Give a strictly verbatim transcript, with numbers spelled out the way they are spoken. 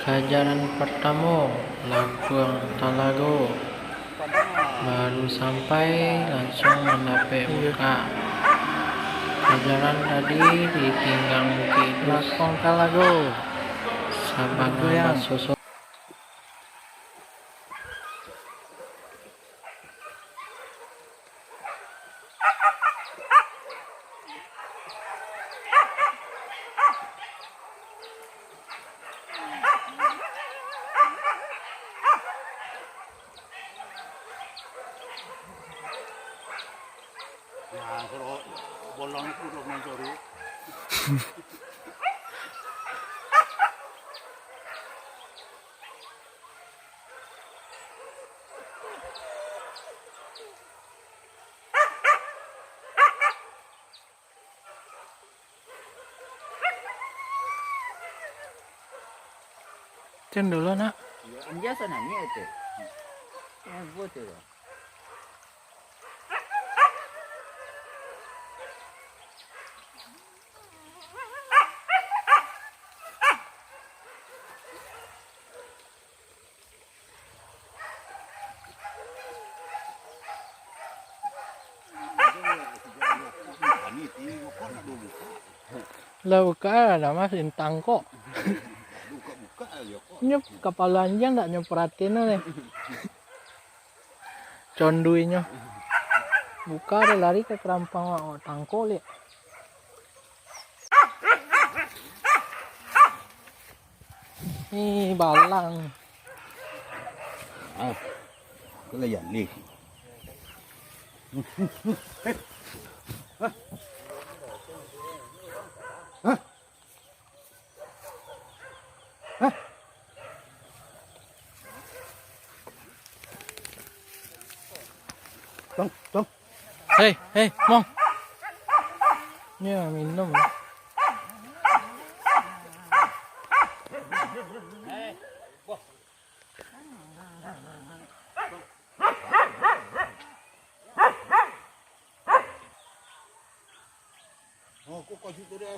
Jajaran partamo, Lakuang Talago. Baru sampai, lansuang mandapek bukak. Jajaran tadi di pinggang Bukik Idus. Lakuang Talago. Sabangan basosok. Nah, kalau bolong itu udah mancuri. Cen dulu, nak. Iya, anjia sana ni itu. Yang buat itu. Lah buka lah, Mas, intang kok. Nyo kapalo anjiang ndak nyo perhatiin deh. Conduinyo. Buka deh, lari ka karampang awak, tangkok liak. Ih, balang. Ah, kau lah jaleh. Hah? Hah? Tong, tong. Hei, hei, Mong. Nyo minum. Oh, kok kau situ deh.